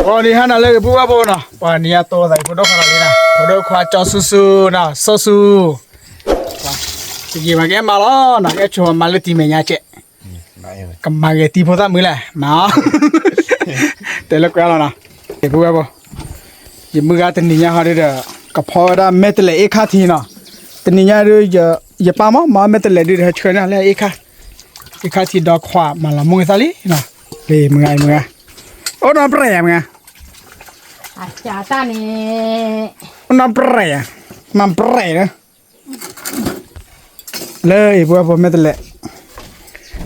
ဂီၤနံၤဟါနၤလၢအဂ့ၤ ပုၢ်ဝဲၢ်ဖိနီၤ, ပှၤနံၤညါတိသးအံၤ ဖိဒိၣ်ခွါလီၤလံနီၤ, ဖိဒိၣ်ခွါကၠီဆူၣ်ဆူၣ်နီၤ, စီဆူၣ်, ပက့ၤမၤကဲမၤလီၤနီၤ, ကဲဆိမၤလၢတံၤမဲာ်ညါကဲး, ကမၤဂ့ၤတံၤဖိသၣ်မုၣ်လဲၣ်, မၤအီၤ, တဲလၢကွဲလီၤနီၤ, ပုၢ်ဝဲၢ်ဖိ, ယမုၢ်ဂၤတနံၤညါဟီဒုဒီး ကဖီဝဲဒၣ်မဲာ်တလဲးအ့ၣ်ခါထံနီၤ, တနံၤညါဒု ယပၢ်မ့ၢ်မၤမဲာ်တလဲးဒုဒီး ဟဲဆှၢန့ၢ်လၢအ့ၣ်ခါ, အ့ၣ်ခါထံဒီခွါ မၤလီၤမူဂ့ၤသၣ်လံနီၤ, လၢမုၢ်ဂၤ မုၢ်ဂၤ, အိၣ်နီၢ်ပြဲၢ်ဧါ မုၢ်ဂၤ, အတၢ်န့ၣ်, အိၣ်နီၢ်ပြဲၢ်ဧါ, မၤပြဲၢ်လၢ လၢအံၤ ပုၢ်ဝဲၢ်ဖိ မဲာ်တလဲး,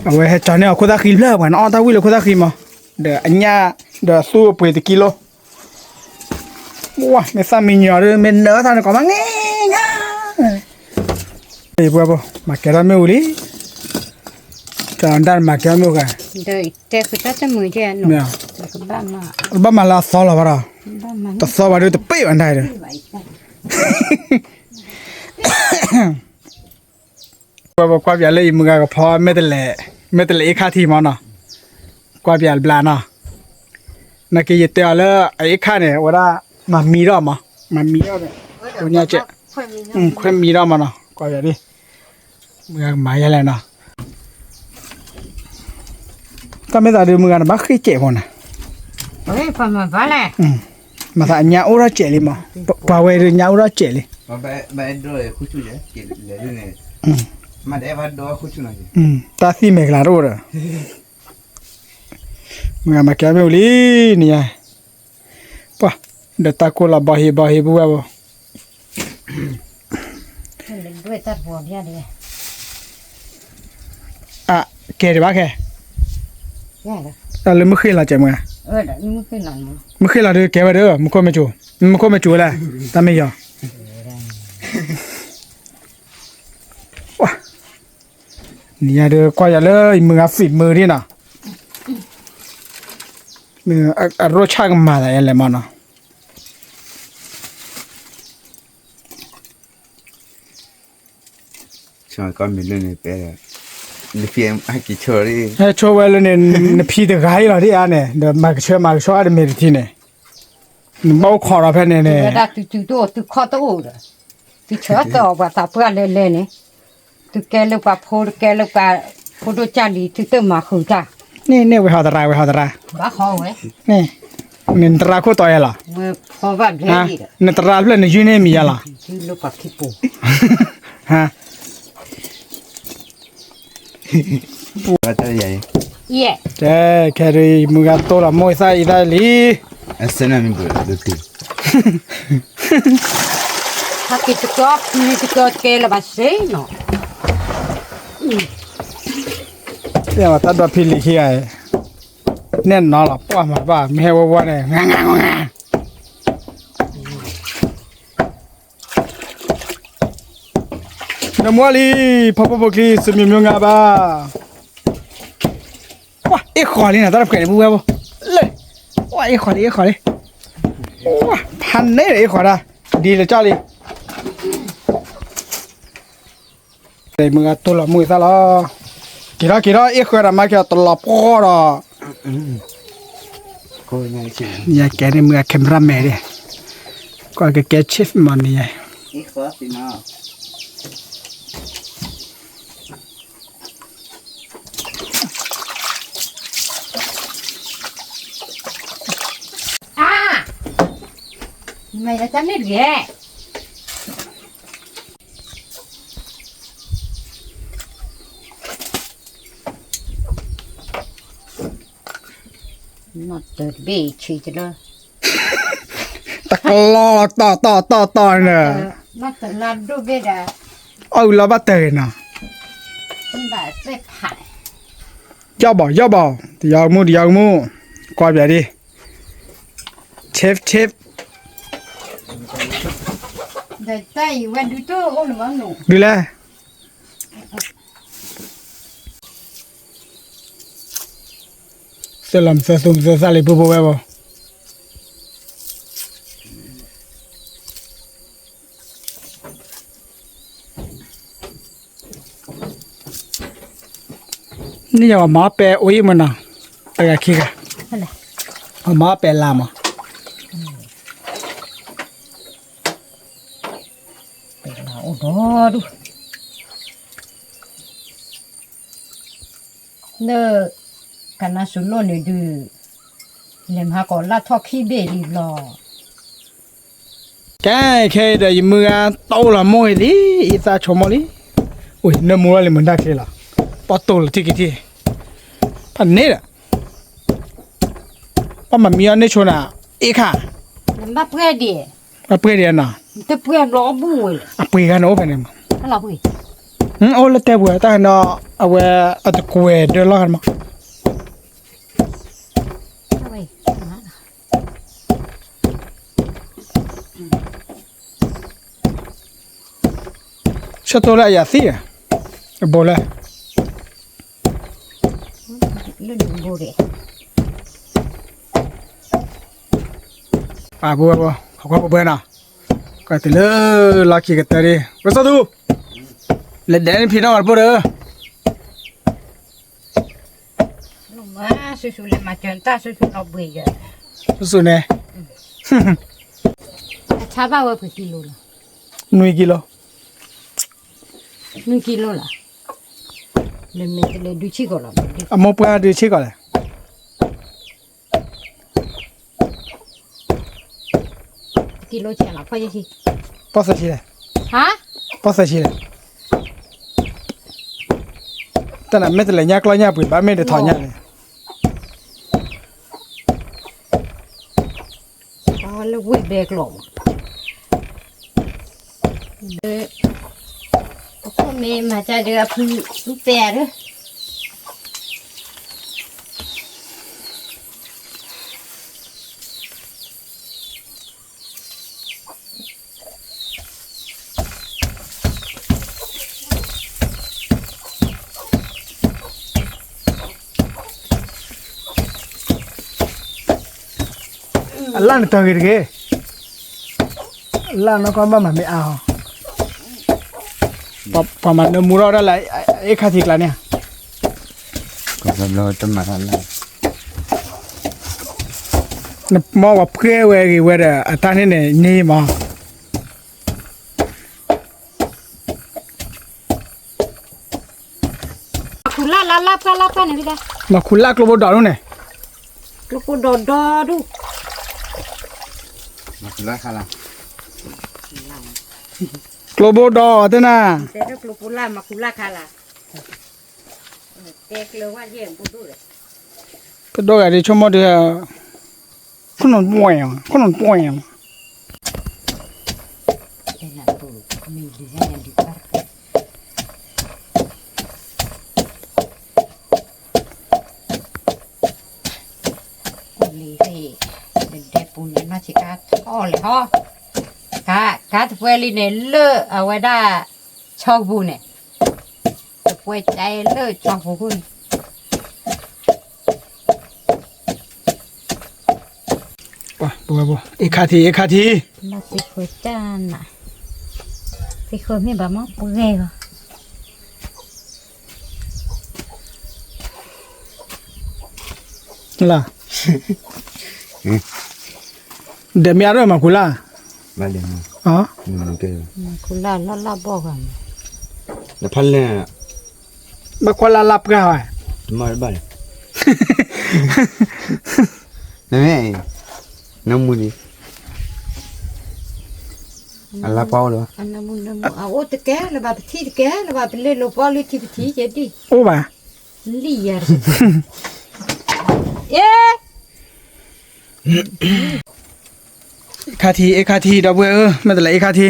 အဝဲဟဲကၠီန့ၢ်အီၤခိၣ်သၣ်ဃံဖျၢၣ် ပှၤနအီၣ်တၢ်ဝံၣ်လၢခိၣ်သၣ်ဃံမး, ဒီးအညၣ်, ဒီးသူအပှ့ၤတကံလိ, ဝါ မ့ၢ်သၣ်မံညီၤဒု မ့ၢ်နၢၤသၣ်န့ၣ်ကီးမးန့ၣ်, အံၤ ပုၢ်ဝဲၢ်ဖိ မၤကဲထီၣ်မ့ၣ်အူလံ, တၢ်ဒၣ်မၤကဲထီၣ်မ့ၣ်အူဂၤ, တဲဃုတၢ်တမုာ်ကဲ, ဘၣ်မၤလၢအသီလီၤဘၣ်ဒီး, တသီဘၣ်ဒု တပ့ၢ်ဘၣ်ဒၣ်ဒီး ပကွၢ်ပျးလၢအံၤ မုၢ်ဂၤကဖီမဲာ်တလဲး, မဲာ်တလဲးအ့ၣ်ခါထံမးနီၤ, ကွၢ်ပျးဘျါနီၤ, နာ်က့ယတဲအီၤလၢအအ့ၣ်ခါန့ၣ် အဝဲဒၣ်မၤမံထီၣ်မး, မၤမံထီၣ်န့ၣ်, ခွဲးမံထီၣ်မးနီၤ, ကွၢ်ပျးဒ်, မုၢ်ဂၤကမၤယဲလဲၣ်နီၤ တၢ်မ့ၢ်သးဒုး မုၢ်ဂၤန့ၣ် ဘၣ်ဃ့ၢ်စဲးဖိန့ၣ်, မၤသးအညါအိၣ်ထီၣ်စဲးလံမး, ပှၤဝဲဒုးညါအိၣ်ထီၣ်စဲးလံ, တၢ်သံၣ်မဲာ်ကလၤတအိၣ်ဒီး, မုၢ်ဂၤမၤကဲမ့ၣ်အူလံန့ၣ်ယါ, ပှၤ, ဒီးတၢ်ကိၢ်လီၤဘီဟ့ဘီဟ့ ပုၢ်ဝဲၢ်ဖိ အကဲဒံးဘၣ်ခဲ, တၢ်လၢမုၢ်ဃ့ၢ်လီၤစဲးမုၢ်, မုၢ်ဃ့ၢ်လီၤဒုးကဲဝဲဒၣ် မူခိၣ်မ့ၢ်ကိၤ, မူခိၣ်မ့ၢ်ကိၤဝဲလဲၣ်, တၢ်မ့ၢ်ယီၤ, နံၤညါဒုးကွၢ်ယၤလၢယမုၢ်ဂၤ ဖံးမုၢ်ဒ်နီၤ, အရိၣ်ဆၣ်ကမၤသးယဲလဲၣ်မးနီၤ ကီမ့ၢ်လၢန့ၣ်ပဲ, နဖံဟဲက့ၤဆိ, ဟဲဆိဝဲလၢန့ၣ်, နဖံတဂၤအံၤလီၤဒ်အါန့ၣ် ဒီးမၤကဆှၢမၤကဆှီအါတမ့ၢ်တထံန့ၣ်, နဘၣ်အိၣ်ခိးဒီးဖဲန့ၣ်န့ၣ်, ဝဲဒၣ်သုသုတအိၣ်သုခီၣ်တအိၣ်ဒီး, သုဆၢသၢအီၤပှၤသးပှၢ်လဲၤလဲၤန့ၣ်, သုကဲလၢပှၤဖိ ကဲလၢပှၤဖိဒိၣ်ကၢ်လံၤ သုတမၤဃုာ်တၢ်, န့ၣ်န့ၣ်ဝဲဟီတရါ ဝဲဟီတရါ, ဘၣ်ဟီဝဲ, နတရါခိၣ်တီယဲလီၤ, နတရါဖျၢၣ်နယုၢ်န့ၢ်မံၤယဲလီၤ ဟါ, ကဲ ခဲဒုး မုၢ်ဂၤတိၢ်လီၤမိၢ်အသၣ်အံၤသၣ်လံ, ဟဲက့ၤတကီၢ်ဖံတကီၢ်ကဲလၢၤဘၣ်စ့ၢ်နီၤ, တၢ်ဒွးဖံလံၤခံဂၤ, နဲၣ်နီၤလီၤ ပှၢ်မၤဘၣ် မ့ၢ်ဟဲဝဲဝဲန့ၣ် နမွလံ, ဖးဖိဖိချံ စမံၤမံၤငါဘၣ်, ပှၢ်အ့ၣ်ဃီၤလံနီၤ တၢ်တဖျဲးန့ၣ် ပုၢ်ဝဲၢ်ဖိ, လၢ, ပှၢ်အ့ၣ်ဃီၤလံ အ့ၣ်ဃီၤလံ, ဖးန့ၣ်အ့ၣ်ဃီၤဒၣ်, ဒ်လဲၣ်ကၠီလံ မုၢ်ဂၤတိၢ်လီၤမိၢ်အသၣ်လီၤ, က့ၤထီၣ်က့ၤထီၣ် အ့ၣ်ဃီၤဒီးမၤက့ၤအီၤတလီၤပှီၢ်ဒီး, ယကဲန့ၣ် မုၢ်ဂၤ cameraman ဒၣ်, ကွၢ်ကကဲ chef မးန့ၣ်ယါ, မ့ၢ်တၢ်မ့ၢ်တဂ့ၤ နီၢ်တဘ့ၣ်ဆံးတလၢ, တကလီတီတီတီတီန့ၣ်, နီၢ်တလါဒိၣ်ဘ့ၣ်ဒီး, အီၣ်ဝံၤလီၤဘၣ်တၢ်ဂ့ၤနီၤ, ယီၢ်ဘီၢ်ယီၢ်ဘီၢ်, တယီမူတယီမူ, ကွၢ်ပျးဒ်, ဒုးလဲၣ် သၢလီၤမသၢသူမသၢသၣ်လံ ပုၢ်ဖိဝဲၢ်ဖိ, န့ၣ်ယၤ ပှၤမၤအီၣ်ပဲအိၣ်အံၤမးနီၤ, တဂၤခံဂၤ, ပှၤမၤအီၣ်ပဲလါမး ဒီဒူၣ်, လၢကနၣ်စူလိၣ်န့ၣ်ဒုး, လဲၤမၤဟါကီးလၢထီၣ်ခံဘ့ၣ်လံဘျီ. ကဲ, ခဲအံၤဒီးယမုၢ်ဂၤတအိၣ်လီၤမိၢ်အံၤလံ, အံသၣ်ဆိကမိၣ်လံ. အိၣ် နၢမူလီၤလံမုၢ်ဒၣ်ချ့လီၤ, ပီၣ်တိၢ်လီၤထံက့ၤထံ, ဖးန့ၣ်ဒီး ပှၤမၤမံအီၤန့ၢ်ဆိနၤ, အ့ခါ, ဘၣ်ပှဲၤဒံး, ဘၣ်ပှဲၤဒံးနီၤ, တပှဲၤဘျီအဘူၣ်ဝဲ, အပှ့ၤဂၤန့ၣ်အိၣ်ဖဲန့ၣ်မး, အိၣ်လၢတဲပှဲၤတၢ်နီၤ, အဝဲအတကွဲးဒၢလီၢ်ဂၤမး. ဆၢတိၢ်လၢအယၤသံ, အဘိလၢ ပာ်ဘိဝဲဘိ, ဟီၣ်ခွါပှဲၤပှဲၤနီၤ, ကတုၤလၢလီၢ်ခံကတၢၢ်ဒံး, ဝဲစီၤသူ, လဲၤဒဲးန့ၣ်ဖံးထီၣ်မၤတပိၢ်ဒီး ဆူၣ်ဆူၣ်န့ၣ်, အဆါဘၣ်ဝဲပှဲၤကံလိလီၤ, နွံကံလိ, နွံကံလိလီၤ, လၢမ့ၢ်တလဲၤဒုးဆံၣ်ကီးလီၤ, အမိၢ်ပှဲၤဒုးဆံၣ်ကီးလဲၣ်. ကံလိဆဲးလီၤ, ဖီယဲၢ်ဆံ, ပီၣ်သၢဆံလဲၣ်, ပီၣ်သၢဆံလဲၣ်, တၢ်နမ့ၢ်တလဲၤညၣ်ကျီၢ်ညၣ်ပှ့ၤဘၣ်မ့ၢ်တထီၣ်ညၣ်န့ၣ်, လၢဝ့ၢ်ဘဲကျိး, ပခိၣ်မ့ၢ်မၤကဒီးအဖုပဲဒၢ အလၣ်န့ၣ်တၢ်ဂ့ၤတဂ့ၤ, အလၣ်နီၢ်ကီၢ်ဘၣ်မၤမ့ၢ်အါဟီ, ပှၤမၤနၢမူထီၣ်ဒၣ်လၢ အ့ခါထံကျါန့ၣ်, တမၤထီၣ်လၢ်, နမ့ၢ်ဝဲပှဲၤဝဲဂ့ၤဝဲဒီး အတၢ်န့ၣ်န့ၣ်န့ၢ်မး. မၤခူလၢ်လၢ်လၢ်ပှၢ်လၢ်ပှၢ်န့ၣ်, မၤခူလၢ်ကျိဖိဒီးဒူၣ်န့ၣ်, ကျိဖိဒီးဒီဒူၣ်, ကျိဖိဒီးတဲနၤ, ပဒိၣ်ဂၤဒ်ဆိကမိၣ်ဒီး ခိၣ်နူာ်တွဲၣ်, ခိၣ်နူာ်တွဲၣ်, လံ, ဒဲပူၤန့ၣ်နီၢ်ဆံးကါထီၣ်လဲၣ်ဟီ, ကါတပှဲၤလံန့ၣ် လၢအဝဲဒၣ် ဆီပူၤန့ၣ်, တပှဲၤကဲလၢဆီပူၤန့ၣ် ပဝဲဘိ အ့ခါထံ အ့ခါထံ, သ့ၣ်ဃၢတၢ်နး, သ့ၣ်ဃၢမ့ၢ်ဘၣ်မ့ၢ်ပှဲၤဂီၤ, လၢ, ဒီးမ့ၢ်အါထီၣ်မၤခူလၢ်, မၤခူလၢ်လၢ်လၢ်ဘီၣ်ဂၤ, ဘၣ်ကွၢ်လၢ်လၢ်ပှၢ်ဝဲ, တမၤဘၣ်လၢ, နမ့ၢ်, နမူန့ၣ်, အလၢ်ပှၢ်အိၣ်လၢၤဘၣ်, အအိၣ်တကဲလၢၤဘၣ် ပထံၣ်တကဲလၢၤဘၣ် ပလဲၤလိာ်ပှီၢ်လၢထံပထံၣ်ကဲဒံၣ်, အိၣ်ဘၣ်, လံယၤ, အ့ အ့ခါထံ အ့ခါထံ ဒီပုၢ်ဝဲၢ်ဧၢ, မ့ၢ်တလဲၤအ့ခါထံ,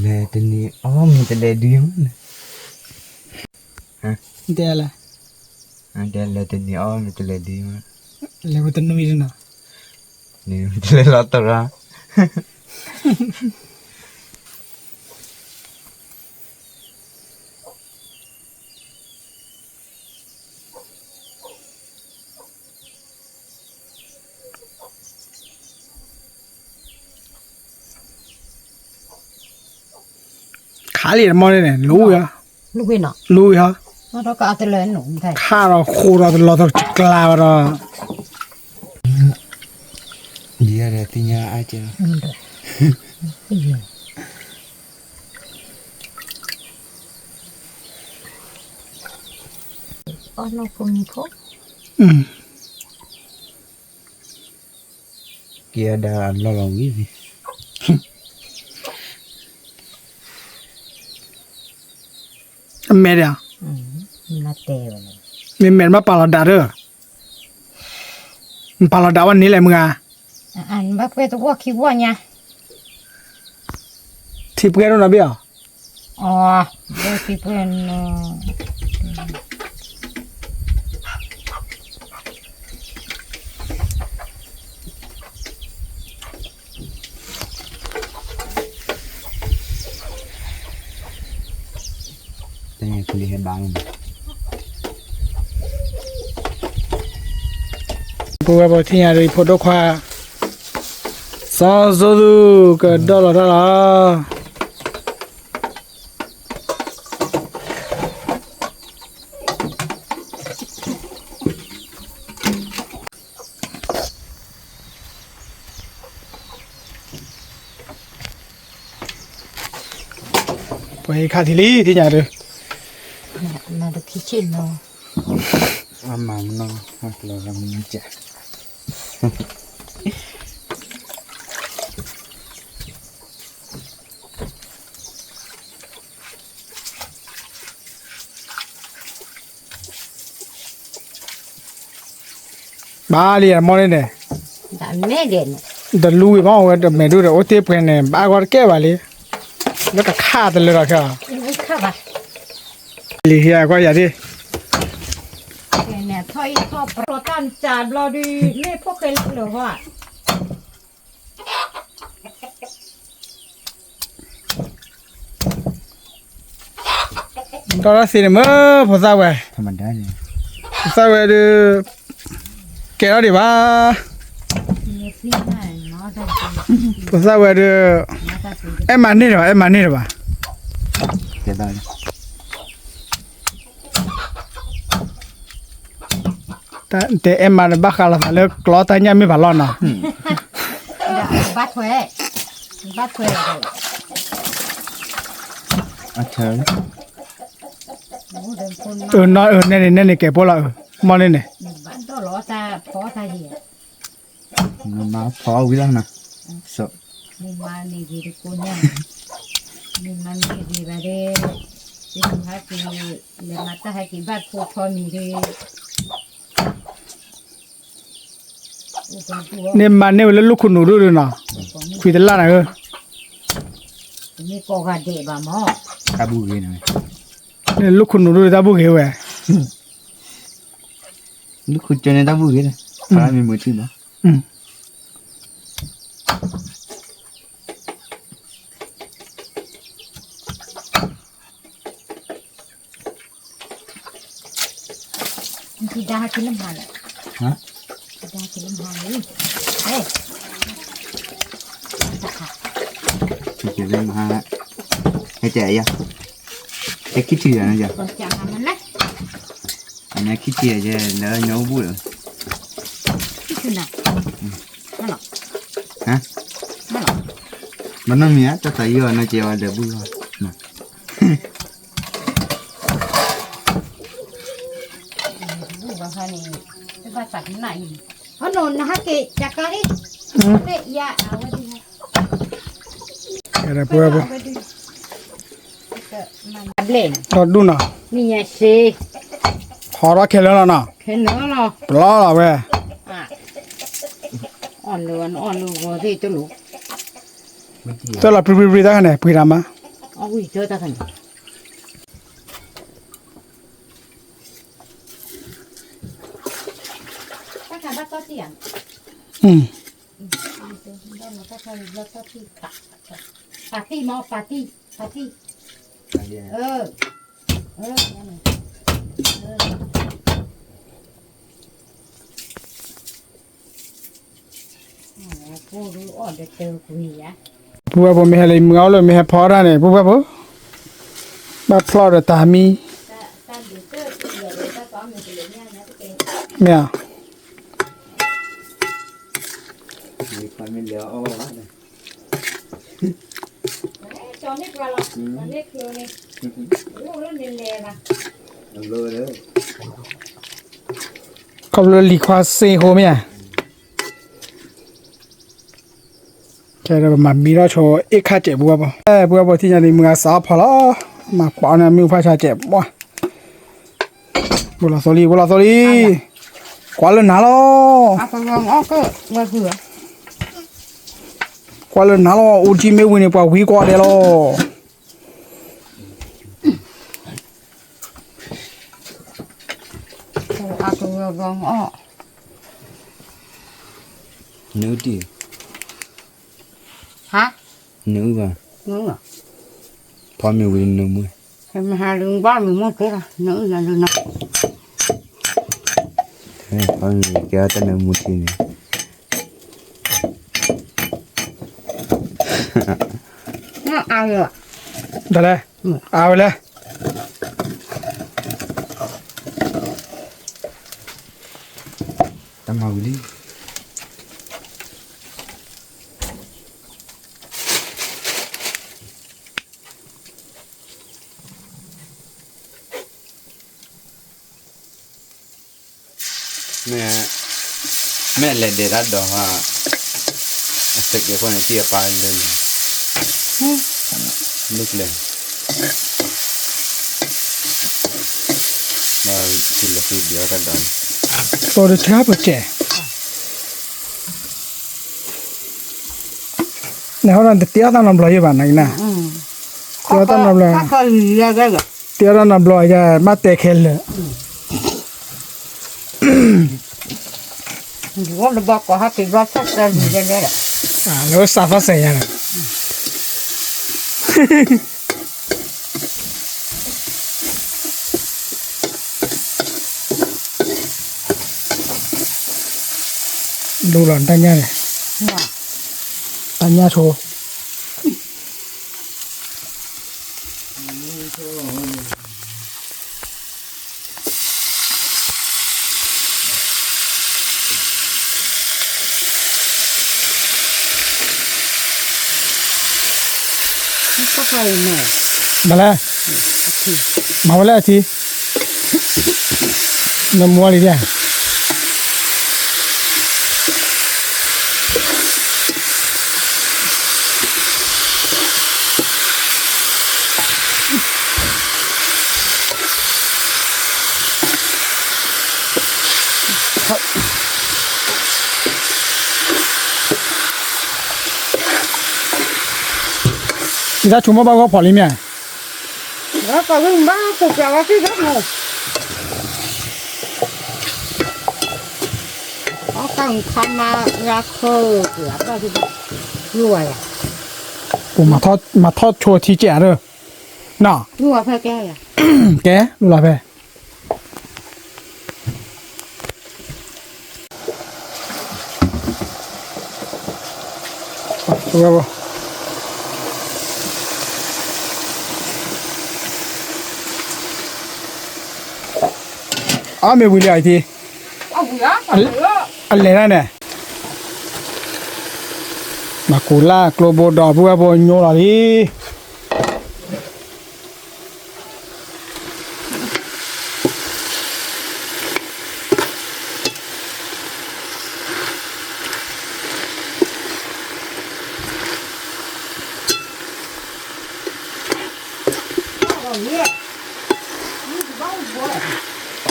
လဲၤတနံၤအီၣ်မ့ၢ်တလဲၤဒုး, တဲလဲၣ်, လဲၤတနံၤအီၣ်မ့ၢ်တလဲၤဒုး, လဲၤဝဲတနွံတနီၤ, တလဲၤလီၤတရါ ခးလံတမီၢ်န့ၣ် လူၤဝံၤ, လူၤဝံၤ, ခးဒီးဃိးဒီးတလီၤတကျါဒီး, ယဲဒၣ်သ့ၣ်ညါအါကဲလီၤ. အီၣ်နီၢ်ဖိမံၤဖိ, ကဲဒၣ်အလီၢ်လီၤဝံၤ, အမဲာ်ဒီး, မ့ၢ်မဲာ်မ့ၢ်ပာ်လီၤဒၣ်ဒီး, နပာ်လီၤဒၣ်ဝဲန့ၣ်လဲၣ်မုၢ်ဂၤ, ဘၣ်ပှဲၤတဝီခံဝီညါ, ထံပှဲၤဒိၣ်နီၤဘ့ၣ်အီၤ, အီ, ဘၣ်ထံပှဲၤနီၤ ပဝဲပထံၣ်ညါဒီးဖိဒိၣ်ခွါ, စီၤစိသူကဒီၣ်လီၤတၢ်လီၤ. ပှၤဟဲခါထံလံ ထံၣ်ညါဒီး, မၤတခီဆ့ၣ်နီၤ, အမၤမနီၤ, ဟးကျီၤမနီၤကဲ, ဘၣ်လံအမီၢ်န့ၣ်န့ၣ်, တလူဝံၤမီၢ်ဝဲတမဲာ်ဒိၣ်ဒီး အိၣ်တ့ၢ်ပှဲၤန့ၣ် ဘၣ်ဂီၢ်တကဲဘၣ်လံ, လၢတခါတလၢလီၤခဲ, လံဟံအကွၢ်ယၤဒ်, ထီၣ်အံၤထီၣ်ပရီတၢ်စးဘျီဒုး မ့ၢ်ဖိၣ်ဃဲလၢလၢဟီၣ် ဒီးတၢ်သ့န့ၣ်မ့ၢ်ဖိသၣ်ဝဲ, ဖိသၣ်ဝဲဒီး, ကဲထီၣ်ဒံးဘၣ်, ဖိသၣ်ဝဲဒီး, အဲၣ်မၤန့ၢ်တဘၣ် အဲၣ်မၤန့ၢ်တဘၣ်, တဲအဲၣ်မၤတဘၣ်ဃးလီၤသးလၢကျီတၢ်ညၣ်မ့ၢ်ဖးလီၢ်နီၤ, ဘၣ်ထွဲ, ဘၣ်ထွဲ, အ, နဲန့ၣ်နဲန့ၣ်ကဲဖိလီၤ, မီၢ်န့ၣ်န့ၣ်, မၤဖီဝံၤလီၤနီၤ, မၤန့ၢ်ဂ့ၤတကိးညါ, မၤန့ၢ်ဂ့ၤဘၣ်ဒ်, ဟဲက့ၤ, လဲၤမၤတၢ်ဟဲက့ၤဘၣ်ဖိထီမံၤဒ် န့ၣ်မၤန့ၢ်ဝဲလၢလူၢ်ခိၣ်နူာ်ဒိၣ်ဒိၣ်နီၤ, ခွံတလၢ်နၤဧၢ, မ့ၢ်ကိးဂၤဒဲးဘၣ်မး, တၢ်ဘူၣ်ဂ့ၤန့ၣ်, န့ၣ်လူၢ်ခိၣ်နူာ်ဒိၣ်ဒိၣ်တၢ်ဘူၣ်ဂ့ၤဝဲ, လူၢ်ခိၣ်ကၠီန့ၣ်တၢ်ဘူၣ်ဂ့ၤန့ၣ်, ဖးမ့ၢ်မုာ်ထံၣ်မး ဒါဟဲက့ၤလၢမဟါလီၤ, ဒါဟဲက့ၤလၢမဟါလီၤ, ဟဲက့ၤလၢမဟါ, ဟဲတဲယၤ, ဟဲခံထံၣ်ယၤန့ၣ်ယၤ, အန့ၣ်ခံထံၣ်ယၤလၢညါအိၣ်ဘူၣ်လီၤ, ဟါ, မနီၢ်မံၤဧါ တၢ်သးယီၤနီၢ်ကဲဝဲဒီးဘူၣ်လီၤ ဒီးဒူၣ်နီၤ, ဖီထီၣ်ခဲလၢာ်လီၤနီၤ, ပျီလီၤဝဲ, တၢ်လီၤပြံပြံပြံတၢ်ခါန့ၣ် ပှ့ၤတၢ်မး, ပာ်တံၢ်မး ပာ်တံၢ်, ပာ်တံၢ်, ပုၢ်ဝဲၢ်ဖိမ့ၢ်ဟဲလၢမုၢ်အီၣ်လၢမ့ၢ်ဟဲဖီအီၣ်တၢ်န့ၣ် ပုၢ်ဝဲၢ်ဖိ, ဘၣ်ဖျီၣ်ဒီးတၢ်မံ, မ့ၢ်ဧါ, မ့ၢ် လဲၤအီၣ်ဘၣ်ဘၣ်, ခီဖျိလံၤခွါစ့ဃိမ့ၢ်ဧါ, ခဲဒီးပမၤမံထီၣ်ဆိအ့ၣ်ခၣ်စဲးပူၤဘၣ်, ပူၤဘၣ်ထံၣ်ညါန့ၣ် မုၢ်ဂၤစးအီၣ်ဖီလီၤ, မၤပာ်အီၤန့ၣ်မ့ၣ်အူဖးဆါစဲးပူၤ, ဝဲလီၤသိလံ ဝဲလီၤသိလံ, ကွၢ်လၢနၤလီၤ, ကွၢ်လၢနၤလီၤ အိၣ်ထံမ့ၢ်ဝံၤန့ၣ် ပှၤဝံကွၢ်ဒဲးလီၤ. နုၢ်တံၢ်, ဟါ, နုၢ်ဘၣ်, ဖီမ့ၢ်ဝံၤနုၢ်မူ, မဟါလၢဘၣ်မ့ၢ်မူတ့ၢ်လီၤ နုၢ်ယၤလၢနၤ, ဖီမ့ၢ်ဝံၤကဲတၢ်နၢမူထံန့ၣ်, အါဝဲ, ဒ်လဲၣ်, အါဝဲလဲၣ်. တၢ်မၤဝံၤလံ, မ့ၢ်, မ့ၢ်လဲၤဒဲးတၢ်ဒီးဟါ, အစဲးကဲၤဖီန့ၣ် တံၢ်အပၢ်လၢန့ၣ်, လၢကျဲ, ဘၣ်ဒုးလဲၤဃုဒံးအီၣ်တၢ်ဒီးန့ၣ်, တိၤတထၢပကဲး နဟီဒီးတတဲအီၣ်တၢ်နီတဘျီယဲၢ်ဘၣ်နၤကနၣ်, တဲအီၣ်တၢ်နီတဘျီ, တဲအီၣ်တၢ်နီတဘျီယဲၢ် ဘၣ်တဲခဲလၢာ်, လၢစးသီၣ်စဲးယၤန့ၣ် ဒိလီၤတၢ်ညၣ်န့ၣ်, တၢ်ညၣ်ဆိ မၤလဲၣ်, မၤဝဲလဲၣ်အထံ, နမူလံဒၣ် ယတၢ်ဆိကမိၣ်ဘၣ်ဂီၢ်ဖီၣ်လံမ့ၢ်ဧါ, ဘၣ်ကိးဝဲဘၣ်ကိးပျးဝဲသ့ၣ်ဒီးမး, အီၣ်ကၢ်ခါမါ ယါခၢၣ် ပျးဘၣ်သ့ၣ်ဒီး, လူဝဲယၤ, ပမၤထီၣ်ဆိထံကဲးဧါဒီး, နီၤ, လူဝဲဖဲကဲယၤ, ကဲ လူလီၤဖဲ အီၣ်မ့ၢ်ဝံၤလံအံၤထံ, အလဲၤဒၣ်န့ၣ်, မၤကူၤလၢကျိဘိဒီး ပုၢ်ဝဲၢ်ဖိညိလီၤလံ.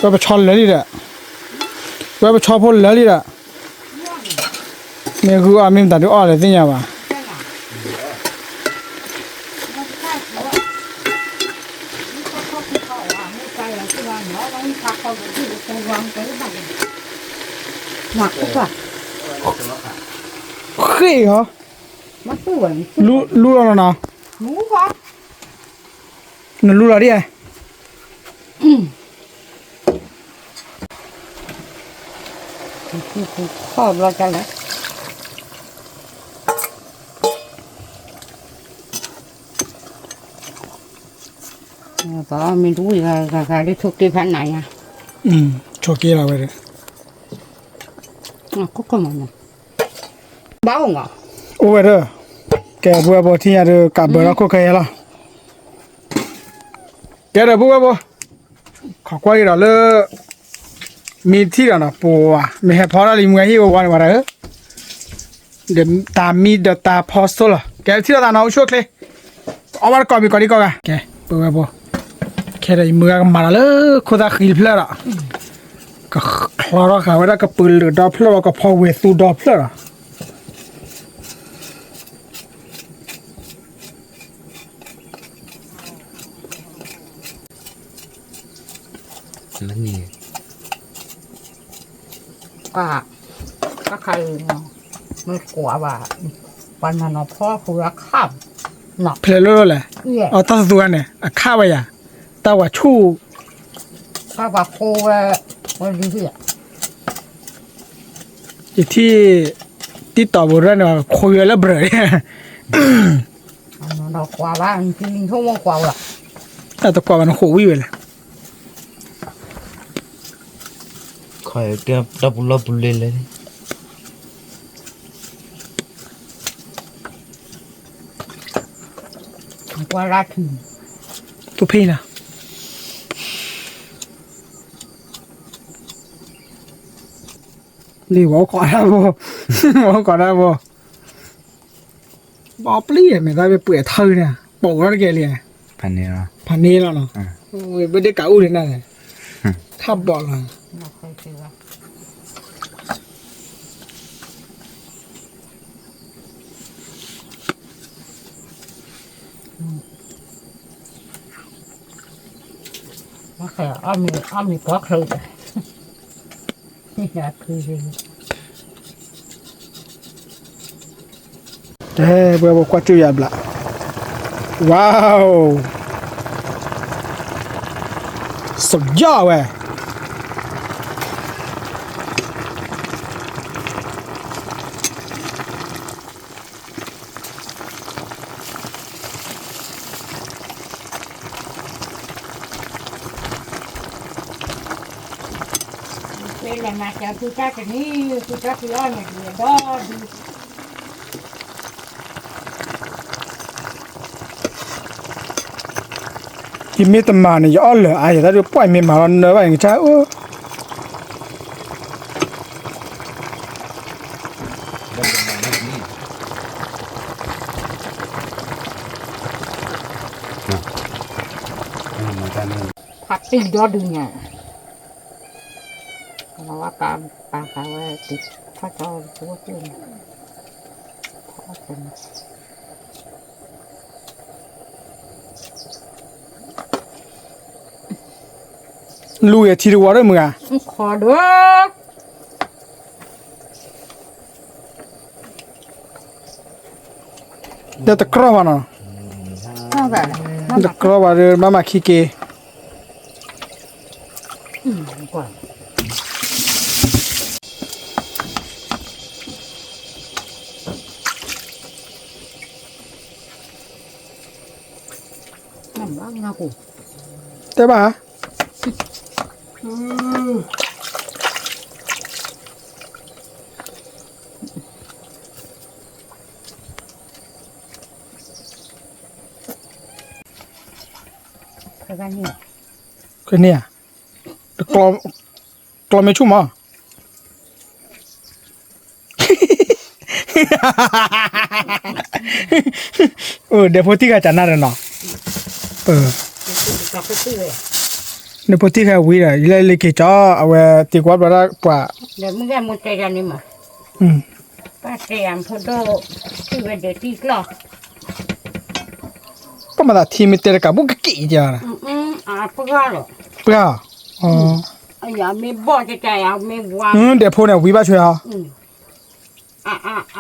ဝဲပဆီလၢာ်လံဒီး, ဝဲပဆီဖိလၢာ်လံဒီး, မ့ၢ်ဂုၢ်အီၣ်မ့ၢ်မတၤဒုးအီၣ်လဲၣ်သ့ၣ်ညါဘၣ်. ဃ့ၢ်ဟီ, လူလီၤနီၤနီၤ, နလူလီၤဒ်, ခီၣ်ဘျီကလဲၣ်. ပမ့ၢ်တဝံၣ်ဂၤဂၤဂၤဒ်ဆိးက့ဖးနးညါ, ဆိးက့လီၤဝဲဒီး, ခိၣ်ခိၣ်မး, ဘၣ်အိၣ်မး အိၣ်ဝဲဒီး, ကဲ ပုၢ်ဝဲၢ်ဖိ ထံၣ်ညါဒီး ကးဘၢထီၣ်ခိၣ်ခဲယဲလီၤ. ကဲဒီး ပုၢ်ဝဲၢ်ဖိ, ခိးကွၢ်က့ၤဒီးလၢ မ့ၢ်ထံၣ်ဒီးနီၤ ပှၤမ့ၢ်ဟဲဖီတၢ်လံ မုၢ်ဟဲဟ့ၣ်ဝဲဝါန့ၣ်ဝဲဒၣ်ဧၢ, ဒီးတၢ်မံဒီးတၢ်ဖီစိလီၤ. ကဲ ထံၣ်လိာ်သးနီၤ အိၣ်ဆူၣ်အိၣ်ချ့, အီၣ်ဘၣ်တကိးမံၤကိးဒံကိးဂၤ. ကဲ ပုၢ်ဝဲၢ်ဖိ, ခဲဒီးယမုၢ်ဂၤကမၤဒီးလၢခိၣ်သၣ်ဃံတဖျၢၣ်ဒီး ကချီထီၣ်ဃာ်ဝဲဒၣ်ကပၢၤလုာ်ဒီဖျၢၣ်ဒီးကဖီဝဲၤသူဒီဖျၢၣ်ဒီး မ့ၢ်န့ၣ် ပှၤ တၢ်ခါအံၤ မ့ၢ်ကွၢ်ဘၣ် ပှၤနီၤနီၤဖီဃုာ်အခၣ်နီၤ ဖဲလဲၣ်လိၣ်လဲၣ်, အတၢ်သူသူဂၤန့ၣ် အခၣ်ဝဲယၤ, တၢ်ဝၤဆူၣ် တၢ်ဝၤဃိဝဲ ဝဲလံဟံၣ် ယထံၣ် တံၢ်တီၤပူၤရဲၣ်န့ၣ် ခိးဝဲလၢဘြၢၤ နီၤနီၤကွၢ်ဘၣ် နထံၣ်လံဆိကမိၣ်ကွၢ်ဝဲ တၢ်တကွၢ်ဘၣ်နဃိးဝံၣ်ဝဲလဲၣ်. ခီတၢ်ပူၤလီၢ်ပူၤလ့ၤလဲၣ်, ကွၢ်လၢထံ သူဖံလီၤ, လံဝဲအိၣ်ခိးတၢ်ဘိ, ဝဲအိၣ်ခိးတၢ်ဘိ, ဘီပျံၢ်မဲာ်သၣ်ဘ့ၣ်ပှဲၤထၢန့ၣ် ပိာ်ထီၣ်တကဲလံ, ဖးန့ၣ်လီၤနီၤ, ဘၣ်ဒ့ကးအူဒံးနၤန့ၣ်, ထၣ်ဘီၣ်လီၤ. အီၣ်မ့ၤပှီၢ်ချၢ, တဲ ပှဲၤပကွၢ်ကၠူၣ်ယၤဘျး, ဝါ, စယီဝဲ ဖဲလဲၣ်မၤစၢၤဖုတၢ်တနံၤ ဖုတၢ်ဖံးအီၣ်န့ၣ် ဒုးဒီဒုး ယမ့ၢ်တမၤန့ၣ် ယအီၣ်လၢာ်အါယၤတၢ်ဒုး ပှၢ်ယမ့ၢ်မၤလီၤနၢဘၣ်န့ၣ် ကစၢ်အိၣ် ဖးတံၢ်ဒီဒုညါ ကလီၤဝါပာ်ပာ်ဃာ်ဝဲ တထီၣ်ကၠီတဝီကျိန့ၣ် လူၤယထံတဝီဒီးမုၢ်ဂၤ ခီဒီး ဒီးတကြီဘၣ်နီၤ, တကြီဘၣ်ဒီး ဘၣ်မၤခံက့ၤ တဲဘၣ် ကန့ၢ်ဧါ, ကျီမ့ၢ်ဆူၣ်မး ဒဲဖိတံၢ်ဃာ်ကနၣ်ဒီးနီၤ, ဒဲဖိတံၢ်ဃာ်ဝံၤဒီး ယလဲၤလ့ၤက့ၤကၠီ အဝဲတံၤကွၢ်ဘျီဒၣ်ပှၤ ပှၤတဲယၤမ့ၢ်တဲတၢ်ကး ပှၤမၤသးထံမ့ၢ်တဲတကးဘူးကက့ၤယၤ, ပှၤ, ဒဲဖိန့ၣ်ဝံၤဘၣ်ဆွဲဟီ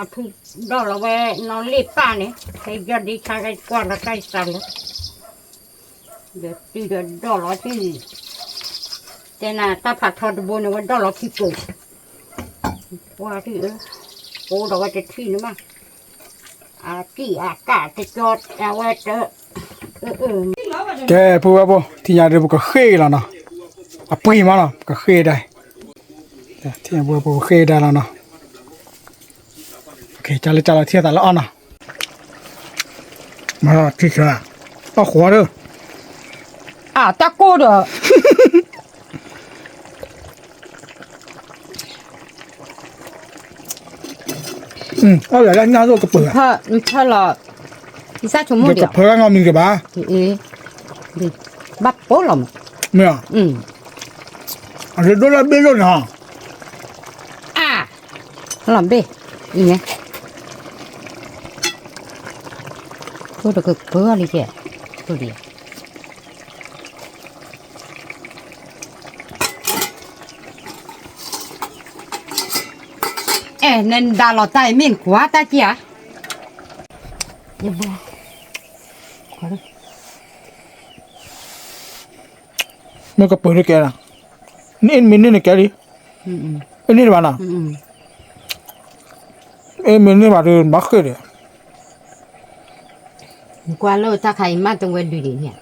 အဖုဒီၣ်လီၤဝဲနီၢ်လ့ၣ်ပၢ်န့ၣ် ဖဲယီၢ်ဒ့ဆါကကွၢ်လီၤတၢ်အံၤစးလၢ ဒီးတုၤဒီးဒီၣ်လီၤထံၣ် တဲနၤတၢ်ဖးထီတဘိန့ၣ် ဝဲဒီၣ်လီၤခံကိး ပှၤထံၣ်အၢ အိၣ်ဒီးဝဲတထံၣ်န့ၣ်မး အကံၣ်အကၣ်တကီ အဝဲတ ကဲ ပုၢ်ဝဲၢ်ဖိ ထံၣ်ညါဒီး ပကဃ့ၢ်လီၤနီၤ, အပှ့ၤမးနီၤ ပကဃ့ၢ်ဒၣ်, ထံၣ်ညါ ပုၢ်ဝဲၢ်ဖိ ပကဃ့ၢ်ဒၣ်လီၤနီၤ, ပက ကၢ်လၢကၢ်လီၤထံသးလၢအီၣ်နီၤ, မၤထံဆၢ, အီၣ်ဃီဒီး, အတၢ်ကိၢ်ဒီး, အီၣ်ယၤလၢညၣ်သိၣ်ကပၢၤ, နဖၢလီၤ, ယသၣ်ဆိမိၣ်ဒံး, ကဖၢလၢနီတမံၤကဘၣ်, ဘၣ်ပိလီၤမး, မ့ၢ်, အဒိၣ်လၢဘ့ၣ်လိၣ်န့ၣ်ဟီ, အ, လီၤဘ့ၣ်, အံၤန့ၣ်, ဖိတကပၢလံကဲ, ဖိဒံး အဲ နဒါလီၤတၢ်အံၤမ့ၢ်နကွၢ်တၢ်က့ၤဧါ, မ့ၢ်ကပၢၤတကဲလီၤ, နအ့ၣ်မ့ၢ်န့ၢ်နကဲလံ, အ့ၣ်န့ၢ်တဘၣ်နီၤ, အ့ၣ်မ့ၢ်န့ၢ်ဘၣ်ဒီး နဘၣ်ဃ့ၢ်ဒီး နကွၢ်လၢတၢ်ခါအံၤမ့ၢ်တဝဲဒုးဒံးန့ၣ်,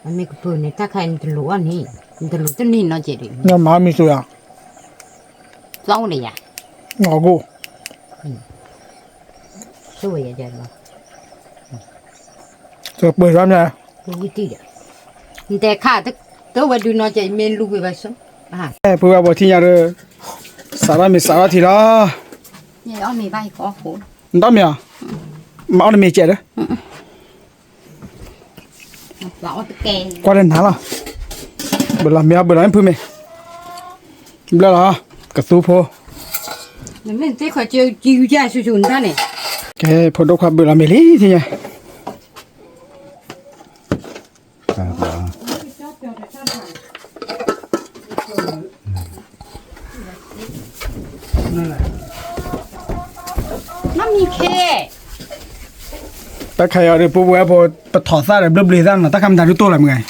အမ့ၢ်ကပၢၤန့ၣ် တၢ်ခါအံၤနတလိၤအီၣ်န့ၣ်, နတလိၤတန့ၢ်နီတစဲးဒံး, မၤမံၤစိၤယၤ, သီအိၣ်န့ၣ်ယၤ, အကိၣ်, ဆိဝဲယၤ, ပၢၤထီၣ်မ့ၢ်, နတဲခါ, တဝဲဒုးနီတစဲး မ့ၢ်လူၤကွံာ်ဘၣ်ဆိ, ပဝဲဘီထံညါဒီး, စးထီၣ်မ့ၤစးထီၣ်ထံလီၤ, နတၢ်မ့ၤဧါ, မၤအီၣ်တမ့ၤစဲးဒီး ကွၢ်လၢနၤလီၤ, ဘၣ်လီၤမ့ၤအီၤ ဘၣ်လီၤမ့ၤဖုမ့ၤ, ဘျၢလီၤ, ကသူဖိ, ကဲ ဖိဒိၣ်ခွါဘၣ်လီၤမ့ၤလံထံညါ, တၢ်ခါအံၤဒီး ပဝဲဖိ ပထီၣ်သၣ်ဒီး ဘျၢဘျၢသၣ်နီၤ, တၢ်ခါမတၤဒုးတိၢ်လၢမ့ၢ်ဂ့ၤ,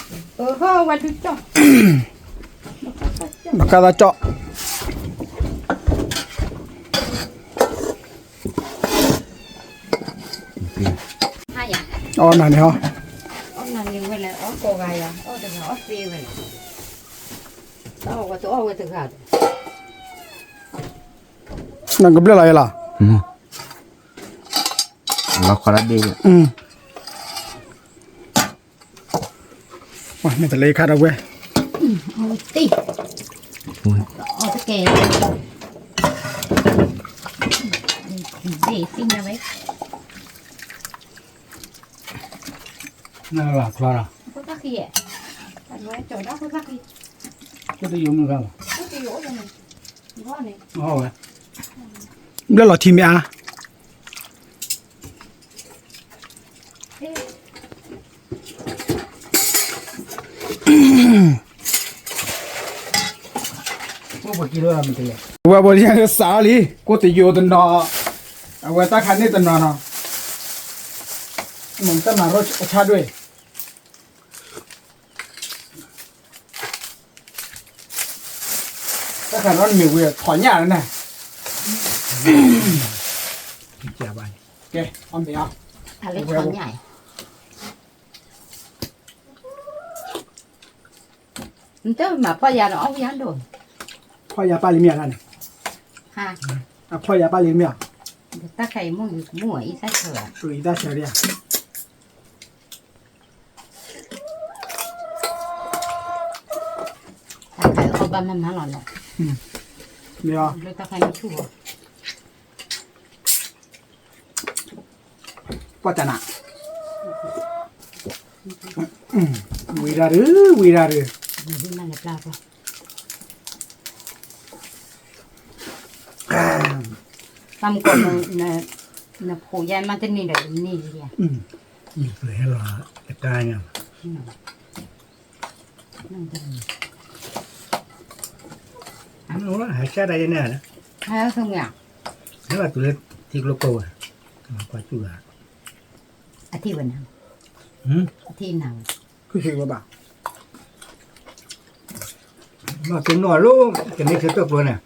ဘၣ်ကၢ်သၣ်ကၠီၣ် အီၣ်နၤန့ၣ်ဟီ, နကဘျၢလီၤယလီၤ, လီၤခီဒၣ်ဒ့ၣ်, မ့ၢ်တလၢခါဒီးဝဲ, အီၣ်တကဲ, နလၢချီလီၤ, ဘျၢလီၤထံမ့ၢ်အါ, ဝဲဘိလံစးလံ, ကိၣ်တယိာ်တနီၤ, အဝဲတၢ်ခါန့ၣ်တနီၤနီၤ, မ့ၢ်တၢ်မၤရိအဆါဒွဲၣ် တၢ်ခါဒီးနမ့ၢ်ဝံၤထီၣ်ညၣ်လီၤန့ၣ်, ကဲ အီၣ်မ့ၤအီၤ, နတမၤဖီၣ်ယၤဒီးအီၣ်ဝံၤအဒိၣ်, ဖီၣ်ယၤပၢ်လံမ့ၢ်ဧါန့ၣ်, ဖီၣ်ယၤပၢ်လံမ့ၢ်ဧါ, တၢ်ခါအံၤမိၢ်မူအံသၣ်ဆၢ, အံသၣ်ဆၢဒၣ် တၢ်ခါအံၤအီၣ်ဘၣ်မၤမၤလီၤလီၤ, မ့ၢ်, လၢတၢ်ခါအံၤဆူၣ်ဘၣ်, ပှၤတနၤ, ဝံၤဒၣ်ဒုး, ဝံၤဒၣ်ဒုး, တၢ်မကီၢ်, နဖိယါမၤတန့ၢ်ဒီးန့ၢ်ယါ, မ့ၢ်ဟဲလီၤအတၢ်ညါ, ဟဲစၢ်တၢ်ယဲန့ၣ်, ဟဲလီၤတုၤလၢထံကျိကိးဝဲ, ကွၢ်စူၣ်, အထံၣ်ဝဲနၤ, အထံၣ်နၤဝဲ, ကဘၣ် မ့ၢ်ကနီၢ်လီၤ, ကန့ၢ်ဆၢထၢၣ်ကျိန့ၣ်,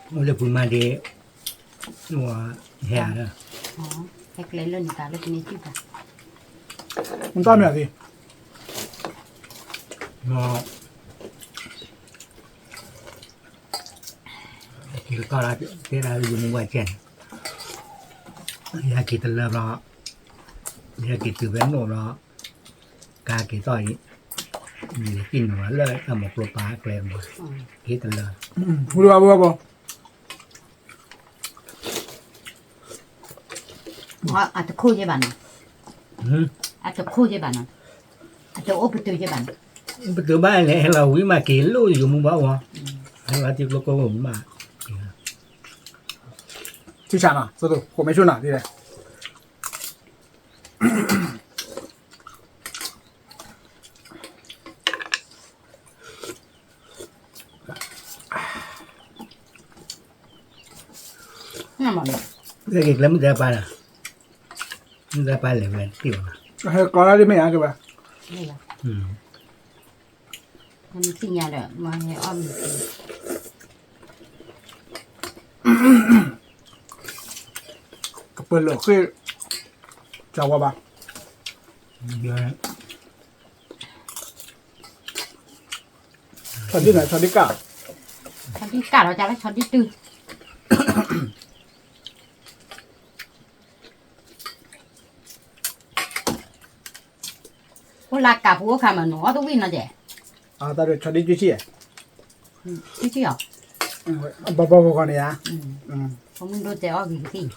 အိၣ်လၢပူၤမၤဒံး, ဟဲ, ဟဲကျဲလၢနကၤလၢကန့ၢ်စုၣ်တၢ်, မတၢ်မ့ၢ်အသ့, မ့ၢ်, ယကီၢ်လၢတဲဒၣ်ယမူဘၣ်ကဲန့ၣ်, ယဟဲက့ၤတလၢဘျီ, ယဟဲက့ၤတုၤဖဲနိၣ်ဘျီ, ကဟဲက့ၤသီၣ်အံၤ, ယကံၣ်နုာ်လီၤလၢတၢ်မိၤကျိပာ်ကျဲမး, က့ၤတလၢ, ဝံၤဘၣ်ဝံၤဘၣ်ဘၣ် အတခိၣ်ယဲဘၣ်နီၤ, အတခိၣ်ယဲဘၣ်နီၤ, အတအိၣ်ပတုာ်ယဲဘၣ်နီၤ, ပတုာ်ဘၣ်န့ၣ် ဟဲလီၤဝံၤမးက့ၤလိၣ်ယိၤမူဘၣ်ဝဲ, ဟဲလီၤထံကျိကိးမး, ထံဆးနီၤ သိသိ ဃိးမ့ၢ်ဆူၣ်နီၤ ဒ်လဲၣ် က့ၤကျဲမုၢ်တဲပၢ်လၢ, မုၢ်တဲပၢ်လဲၤဝဲတ့ၢ်ဘၣ်, ဟဲကီးလၢဒ်မ့ၢ်ဧါက့ၤဘၣ်, မ့ၢ်သ့ၣ်ညါဒီး မ့ၢ်ဟဲအီၣ်မ့ၢ်သ့ၣ် ကပၢၤလၢာ်ဃ့ၢ်, ကဝါဘၣ်, ဆီဒံၣ်န့ၣ် ဆီဒံၣ်ကၣ်, ဆီဒံၣ်ကၣ်လီၤ ကၢ်လၢဆီဒံၣ်တုၤ အိၣ်လၢကၢ်ပူၤအိၣ်ခါမးနီၤ အီၣ်တဝံၣ်နီၤကဲ, တၢ်ဒုးဆီဒံၣ်ကၠူဆံၣ်, ကၠူဆံၣ်အီၤ, ဘီဘီဂီၤဂီၤန့ၣ်ဧါ, ဖိမုၣ်ဒိၣ်တဲအီၣ်ဂ့ၤကသံၣ်, ဖှီၣ်ယ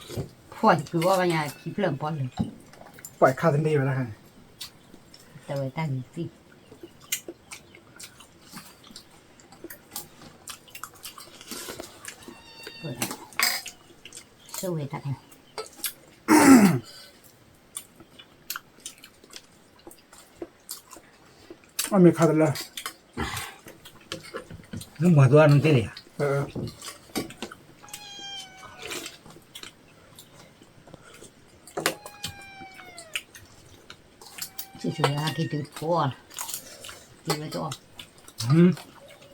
ကုၤအီၣ်ဘၣ်ညါခံဖျၢၣ်ပီၢ်လၢာ်, ပှၤခါသန့ၤဝဲဒၣ်, တဲဝဲတၢ်ဂ့ၤကသံၣ် ဆိၣ်ဝဲတၢ်, အမ့ၢ်ခါတလၢ, နမၤသူအနတ့ၢ်န့ၣ်ဧါ, ဆံၣ်ဆူၣ်ဝဲဟဲက့ၤတုၤတဖိလီၤ, တံၤဝဲတအီၣ်,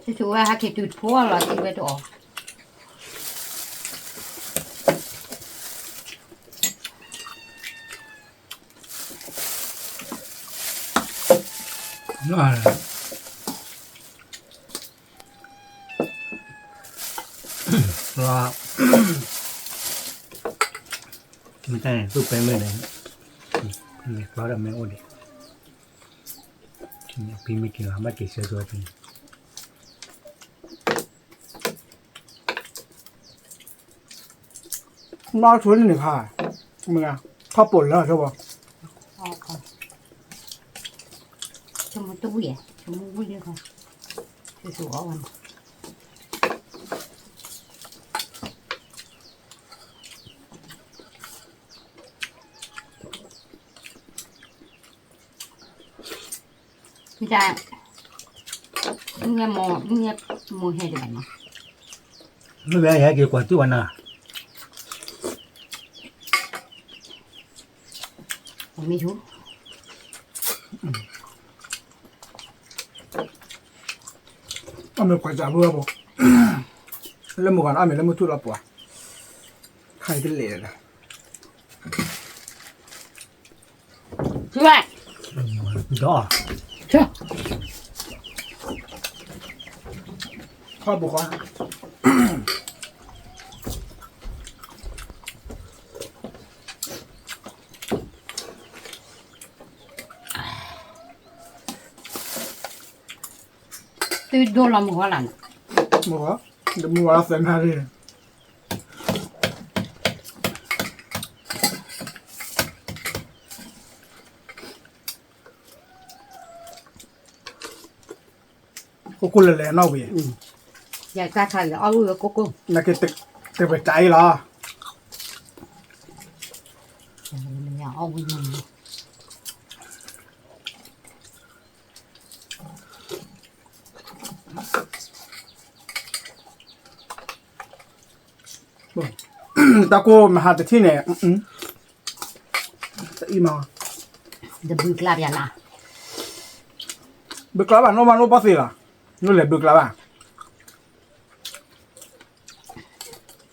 ဆံၣ်ဆူၣ်ဝဲဟဲက့ၤတုၤတဖိလီၤ တံၤဝဲတအီၣ် မ့ၢ်တၢ်န့ၣ် သူၣ်ပဲမ့ၢ်လဲၣ်, လဲၤကျီဒီးမ့ၢ်အိၣ်ဒံး, ဖံမ့ၢ်က့ၤလီၤ ဘၣ်က့ၤဆၢကၠီဖံန့ၣ် နီၢ်ဆိန့ၣ်ခါ, မ့ၢ်, ထီၣ်ပိာ်လၢဆိဘၣ်, ဆိမိၣ်တဝံၣ်, ဆိမိၣ်ဝံၣ်လၢခါ, ဆိဆိအီၣ်ဝဲန့ၣ် ဒ်, မ့ၢ်, မ့ၢ်မိၢ်ဟဲဒံးဘၣ်နီၤ, မ့ၢ်ဝဲယဟဲက့ၤကွၢ်တူၢ်ဝဲနၤ, မ့ၢ်ဆူ အမ့ၢ်ကွၢ်စၢ်ဘၣ်ဘၣ်, လၢမုၢ်ဂီၤန့ၣ် အမ့ၢ်လၢမုၢ်ထူၣ်လီၤပှၤ, ခါအံၤတလဲၤလၢၤ, ဆူဝဲ, ဒီး, ဆူ, ခီၣ်ပူၤဃီ သုဒိၣ်လီၤမုၢ်ဂီၤလၢ်န့ၣ်, မုၢ်ဂီၤ, မုၢ်ဂီၤသၢနၣ်ရံၣ်, ခိၣ်ခိၣ်လဲၤလဲၤနီၣ်ဝံၤ, ယကါခါအံၤအီၣ်ဝံၣ်ဝဲကိၢ်ကိၢ်, နက့ၤတပတၤအံၤလီၤ, အီၣ်ဝံၣ်မး တၢ်ကိၢ်မဟါတထံၣ်န့ၣ်, တအံၤမး, တဘုကျါပျးလၢ်, ဘုကျါဘၣ် နိၣ်မးနိၣ်ပီၢ်သ့လီၤ, နိၣ်လဲၤဘုကျါဘၣ်,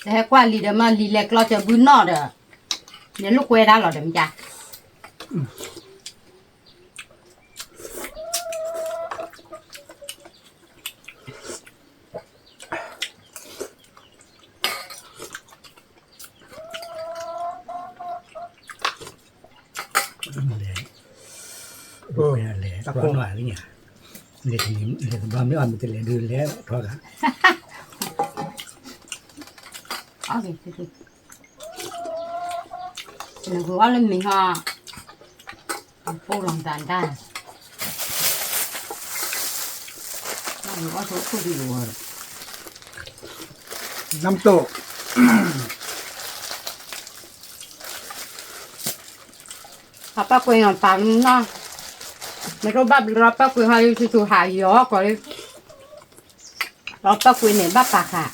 တဟဲကွၢ်လံဒီးမး လံလဲၤကျီစၢၤဘုနီၣ်ဒီး, နလိာ်ကွဲဒၣ်လီၤဒီးမ့ၢ်ကါ အ လဲၤတဘျီမ့ၢ်အီၣ်မ့ၢ်တလဲၤဒုးလဲၤထီၣ်ဂၤ နဂုၤအီၣ်လၢမ့ၤဟီ ပိၢ်လီၤသးဒၣ် နမ်တိၢ် ဟးပၢ်ကွံာ်နီၤပာ်နီၤ မ့ၢ်တဘၣ်ဘျီပၢ်ကွံာ်ဟီ ယဆူၣ်ဆူၣ်ဟးယီၤကီးလံ ဒီးပၢ်ကွံာ်န့ၣ်ဘၣ်ပာ်ဃာ်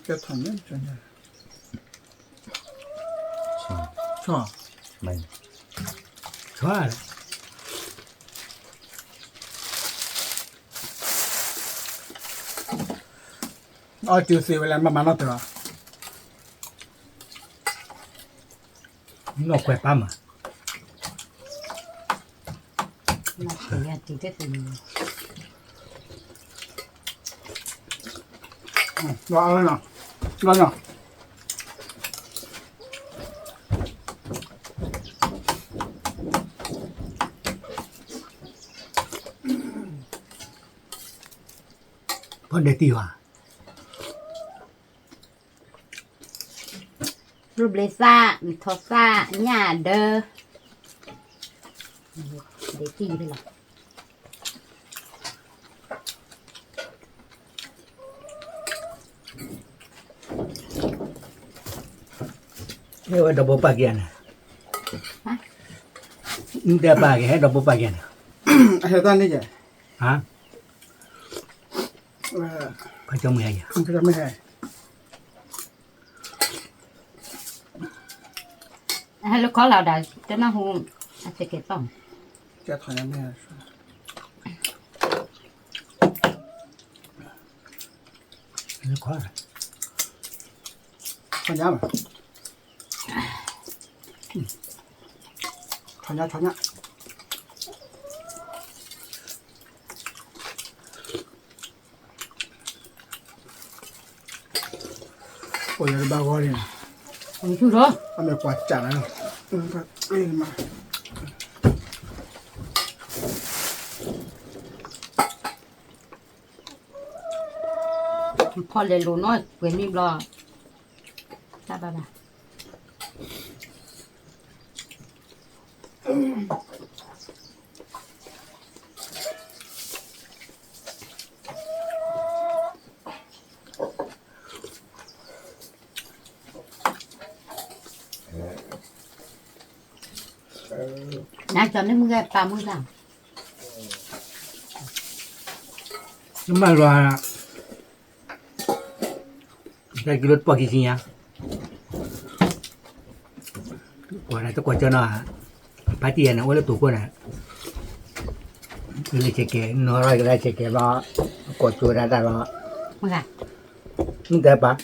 ကဲထီၣ်န့ၣ် ဆီ ဆီ အီၣ်တုၤသ့ဝဲလၢမၤမၤနီၢ်တၢ် နီၢ်ခွဲးပၢ်မး လီၤလီၤ ပီၣ်ဒဲးတံၢ်ဘၣ် ကျိဘျ့သၣ် မုၢ်ထီသၣ် ညၣ်ဒၢ ဒဲးတံၢ်လီၤ ဟဲဝဲဒီဘိပၢ်က့ၤန့ၣ်, မ့ၢ်တဲပၢ်က့ၤဟဲဒီဘိပၢ်က့ၤန့ၣ်, ဟဲတၢ်န့ၣ်ယဲ, ဟါ, ခီကၠီမုၢ်ဟဲယဲ, ဟဲလၢခီလီၤဒီး တနၢ်ဟူ, အစကဲးတီၢ်, ကဲထီၣ်ညါမ့ၢ် ခီညါ, ခီညါ, ခီညါ, အိၣ်ယၤတဘၣ်ဂီၢ်န့ၣ်, အမ့ၢ်ကွၢ်စၢ်လီၤ, ဖီလဲၤလိာ်နီၢ်ကွဲၤမ့ၢ်ဘျီ, တၢ်ဘၣ်ဘၣ် နကၠီန့ၣ်မုၢ်ဂဲၤပာ်မုၢ်တၢ်, နမၤလီၤ, တၢ်ကံလိတပီၢ်ခံဆံညါ, ကွၢ်တကွၢ်ကၠီနီၤ, ဖါတံၢ်ယၤန့ၣ် အိၣ်လၢတိာ်ခိၣ်န့ၣ်, လၢဆဲးကဲး နီၢ်ရၢ်ကလၢဆဲးကဲးဘျီ, ကိးကၠိဒၣ်တၢ်ဘျီ, မ့ၢ်တဲပၢ်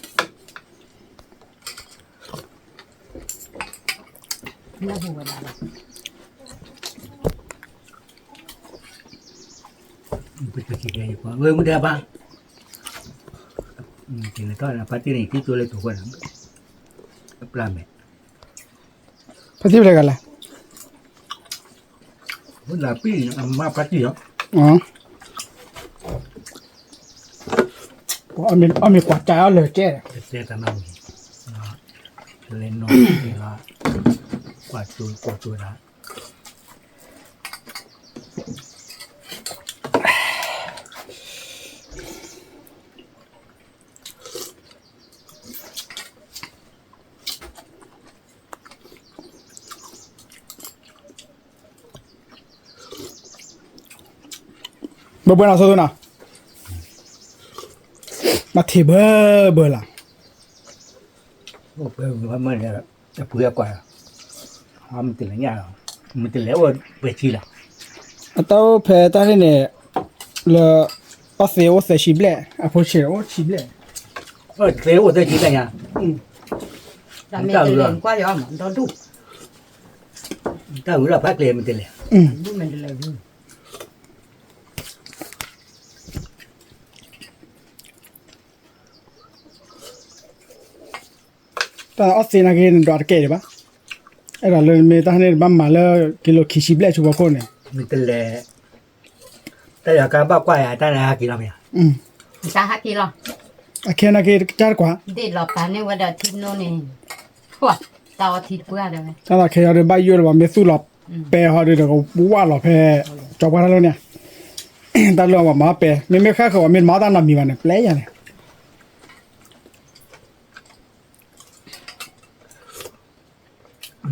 ဝဲမုၢ်တၢ်ဘၣ်, ကဲထီၣ်ဖါတံၢ်န့ၣ် ကံကၠိလၢတိာ်ခိၣ်န့ၣ်, ပျၢ်မဲာ်, ဖါတံၢ်ဖဲလဲၣ်ဂၤလဲၣ်, လၢပံၢ်အမါဖါတံၢ်လီၤ, အမ့ၢ်ကွၢ်ကၠီအီၤလၢာ်ကဲ, တဲတၢ်နီၢ်မံၤ, လဲၤနီၢ်လီၤ, ကွၢ်ကၠိကွၢ်ကၠိဒၣ် ဘၣ်ဘၣ်နီၢ်ဆိနီၤ, မၤထံၣ်ဘၣ်ဘၣ်လီၤ, အပှ့ၤကွၢ်, မ့ၢ်တလဲၤညၣ်, မ့ၢ်တလဲၤအိၣ်ပှဲၤဆံလီၤ, အတၢ်အိၣ်ဖဲတၢ်န့ၣ်န့ၣ်, လၢ, အီၣ်သ့အိၣ်သၢဆံဘျဲၣ်, အဖိဆံးအိၣ်ဆံဘျဲၣ်, သ့အိၣ်သၢဆံဘျဲၣ်ညါ, တၢ်ဂုၤလီၤဖးကျဲမ့ၢ်တလဲၤ, မ့ၢ်တလဲၤ မ့ၢ် တၢ်အီၣ်သ့နာ်က့န့ၣ် ဒွးတကဲဒံးဘၣ်. အဲၣ်ဒိးလၢမ့ၢ်တၢ်ဟဲန့ၣ် တဘၣ်မၤလၢကံလိခံဆံဘျဲၣ်ဆူဖီခိၣ်န့ၣ်, မ့ၢ်တလဲၤ, တၢ်ယွၤကါဘၣ်ကွၢ်ယၤတၢ်န့ၣ်ဟဲက့ၤလီၤမ့ၢ်ဧါ, တၢ်ဟဲက့ၤလီၤ, အခဲနာ်က့ၤကစၢ်တကွၢ်, ဒ့ၣ်လီၤပာ်န့ၢ်ဝဲဒီးထံနိန့ၣ်, တၢ်အီထံတပှၢ်ဒီးဝဲ, တၢ်ခဲအံၤဒီးဘၣ်ယိၣ်လၢၤဘၣ် မ့ၢ်သူၣ်လီၤပဲဟီဒီး ကဝၢ်လီၤဖဲ ကၠီပှၢ်တၢ်လီၢ်န့ၣ်, တၢ်လီၢ်ပှၤမၤအီၣ်ပဲ, မ့မ့ၢ်ဃၣ်ဃၢၤဝဲ မ့ၢ်တမၤအီၣ်တၢ်နီတမံၤဘၣ်န့ၣ် ပျဲယၤန့ၣ်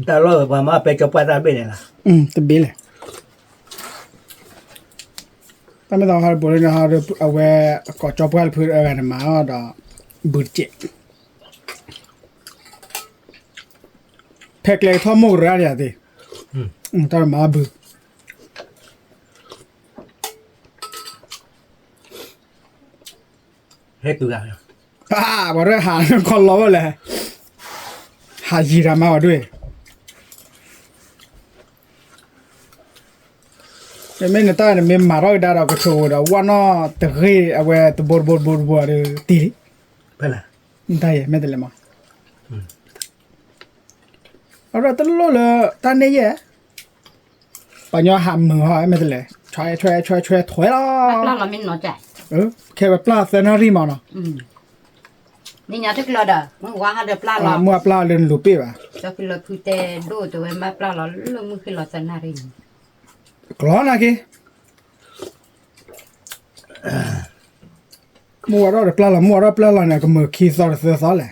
တၢ်လီၢ်ပှၤမၤအီၣ်ပဲကၠီပှၢ်တၢ်တဘ့ၣ်လဲၣ်လီၤ, တဘ့ၣ်လဲၣ်, တၢ်မ့ၢ်သးဟီဒ်ဘိးလၢန့ၣ်ဟီဒ် အဝဲ အကိးကၠီပှၢ်တဖုအဂၤန့ၣ်မၤအီၣ်ဒီး ဘုတကဲး, ဖဲကျဲကထီၣ်မိၢ်ကရၢဒံးဧါသ့ၣ်, တၢ်မၤအီၣ်ဘု ဟဲတုၤဂၤ, ပှၤရဲၣ်ဟးခီလီၤဝဲလဲၣ်, ဟးယံၤတၢ်မၤဝဲဒၣ်, မ့မ့ၢ်နတၢ်နမ့ၢ်မၤထီၣ်ကဒါဒီးကဆိးဝဲဒီး ဝၣ်နီၣ်တဂ့ၢ်အဝဲတဘိတဘိတဘိတဘိဒီးတံၢ်လံ, တၢ်ယဲၢ်မ့ၢ်တလဲၤမး အဝဲတလိၣ်လၢတၢ်န့ၣ်ယဲၢ်, ပှၤညီဟးမုာ်ဟီ မ့ၢ်တလဲၤ ဆွဲဆွဲဆွဲဆွဲထွဲလီၤ, ခဲဝဲပျၢ်သၢနၣ်ရံၣ်မးနီၤ, မ့ၢ်ညါတကျၢၤဒီး မုၢ်ဝါဟီဒီးပျၢ်လီၤ, မုၢ်အပျၢ်လၢနလူၤပ့ၢ်ဘၣ်, ကလၢဖုတဲဒိၣ်တဲဝဲမ့ၢ်ပျၢ်လီၤလၢမုၢ်ဃ့လီၤသၢနၣ်ရံၣ်န့ၣ်, ကျီနာ်က့ မုၢ်ဝါထီၣ်ဒီးပျၢ်လီၤ မုၢ်ဝါထီၣ်ပျၢ်လီၤန့ၣ် ကမုာ်ခံသီတသၢသီလဲၣ်,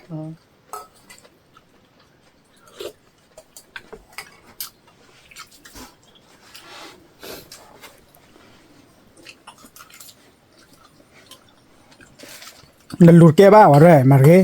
နလူၤတကဲဘၣ်ဝဲရဲၣ် မၤတဂ့ၤ ကၠီစ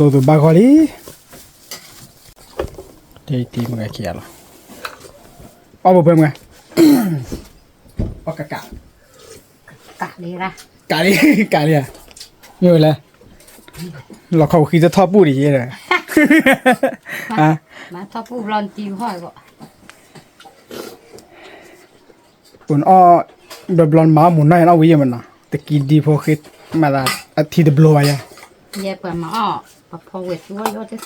ိသူဘၣ်ဂီၢ်လံ, တမုၢ်ဂၤခံဂၤလီၤ, အီၣ်ပှဲၤမုၢ်ဂၤ, ကးလံ, ကးလံဧါ, မ့ၢ်ဝဲလဲၣ်, လီၤခီၣ်ဝံၤဃံတထီၣ်ပူၣ်ဒံးယဲဒီး, မၤထီၣ်ပူၣ်ဘျီနတံၤဟီၣ်ဂီၢ် ပနအီၣ် ဘျီဘျီနမၤအီၣ်မူၤနီၢ်အီၣ်ဝံၤယဲၢ်မနီၤ တကံဒံဖိဃ့ မၤသးအထံတဘျီဘၣ်ယဲၢ်, ယဲပှၤမၤအီၣ် ပဖီဝဲၢ်သူအီၣ်ယီၣ်တသ့, အီၣ်ဝံၤဒီးထံ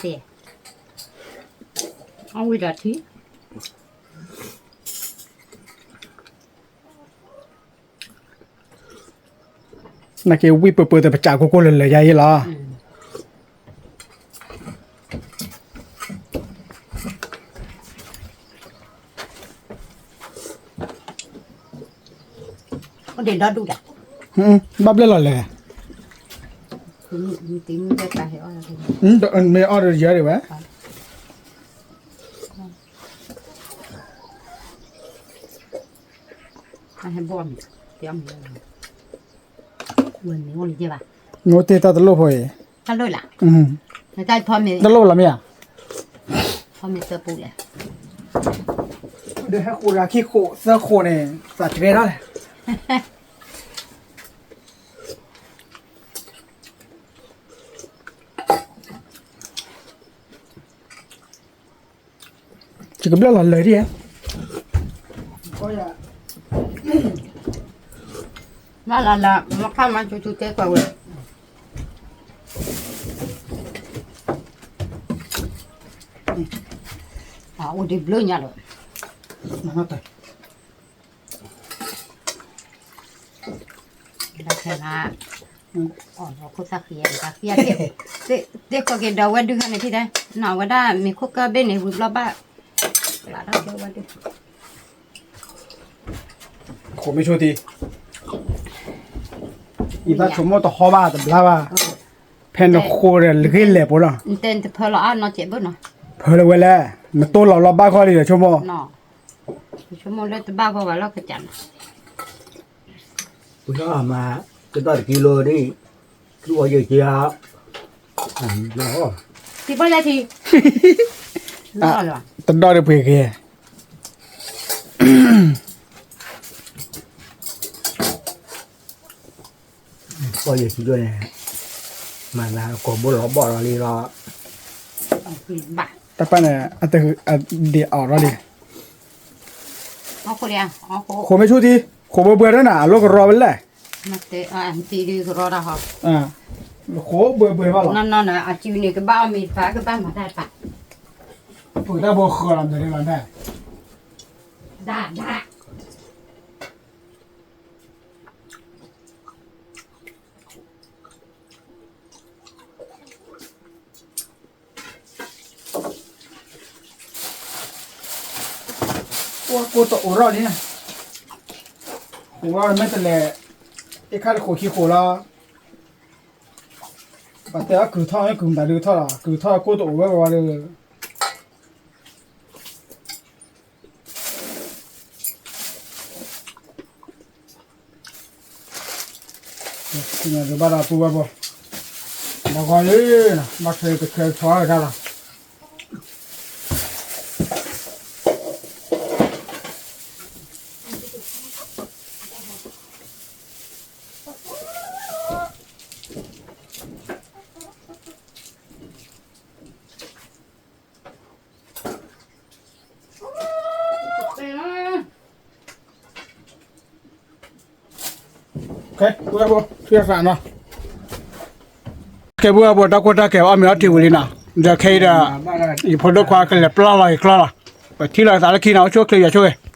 နာ်က့ဝံၣ်ပၢၤပၢၤတပစးကိၢ်ကိၢ်လၢၤလၢၤယါယဲၢ်လီၤ. အိၣ်ဒံးဒီဒူၣ်ဒၣ်, ဘၣ်ဘျဲၣ်လီၤလဲၣ်, မ့ၢ်အီၣ်ဒီးယဲၢ်ဒံးဝဲ နအိၣ်တ့ၢ်တၢ်တလိၣ်ဖိအံၤ, တလိၣ်လီၤမ့ၢ်ဧါ, ဒီးဟဲဃိးတဂၤခံဃိးသၢဃိးန့ၣ် သးတရဲထီၣ်လဲၣ်. ယကဘျၢလီၤလၢာ်ဒံးဧါ, ဘျၢလီၤလၢာ် မ့ၢ်ခါမၤဆူၣ်ဆူၣ်တဲကွၢ်ဝဲ, အိၣ်ဒံးဘျၢညါလီၤ. လၢခဲလၢာ်, အီၣ်လီၤခိၣ်သၣ်ဃံ, သၣ်ဃံ, သ့ၣ်ဃီက့ၤဒီးဝဲဒုးခါန့ၣ်ထံၣ်တဲ, နီၢ်ဝဲဒၣ်မ့ၢ်ခိၣ်ကၢဘ့ၣ်န့ၣ် ဝံၤဘျီဘၣ်, လၢဒၣ်ဝဲဒုး, ခိၣ်မ့ၢ်ဆိတံၢ်, ယဘၣ်ဆိကမိၣ်တဟီဘၣ်တဘျါဘၣ်, ဖဲနဃိဒီးလၢဂ့ၢ်လဲၣ်ပိလီၤ, နတဲနတဖၢလီၤအါနီၢ်ကဲးဘၣ်နီၤ, ဖၢလၢဝဲလဲၣ်, နတိၢ်လီၤလီၤဘၣ်ခီလံဒီးဆိကမိၣ် ဆိကမိၣ်လၢတဘၣ်ဂီၢ်ဘၣ်လီၢ်ကစၢ်န့ၣ်, ပှၤမၤ တဒီတကံလိၤဒ်, သူအီၤယဲၢ်က့ၤဧါ, တံၤဘၣ်လဲၣ်ထံ, တဒီတပှ့ၤက့ၤ, ပှၤယဲၢ်ဆံဒိၣ်န့ၣ်, မၤသးကိးဘိလီၤဘီၣ်လီၤလံလီၤ, တၢ်ပၢ်န့ၣ် အတဒ့ၣ်အီၣ်လီၤလံ, ဃိးမ့ၢ်ဆူၣ်ထံ, ဃိးဘှဲဘှဲဒၣ်နၤ အလိၣ်ကရီဝဲလဲၣ်, ဃိးဘှဲဘှဲဘၣ်လီၤ, ပတၢ်ဘိဃၢလီၤမ့ၢ်လီၤ, ကိၢ်တအိၣ်ထီၣ်လံ, ဃိးဝဲမ့ၢ်တလဲၤ, အ့ၣ်ခါတဃိးခံဃိးလီၤ, ပှၤတဲအီၤကုၤထီၣ်မ့ၢ်ကုၤမတၤဒုးထီၣ်လီၤ, ကုၤထီၣ်ကိၢ်တအိၣ်ဝဲဝဲဒီး ဘၣ်ဒီးပူဝဲဘိ, ဒီးဂီၤလံ, ဘၣ်ထွဲကထွဲဆီတၢ်လီၤ. ကဲပူဝဲဘိ, တၢ်ကိၢ်တၢ်ဂီၤအီၣ်မ့ၤအီထံဝံၤလံနီၤ, ဒီးခဲအံၤဒီး ယဖိဒိၣ်ခွါကလဲၤပျီလီၤယကျီၢ်လီၤ, ပထံၣ်လိာ်သးလၢခံနီၤ, အိၣ်ဆူၣ်အိၣ်ချ့ယွၤဆိၣ်ဂ့ၤ.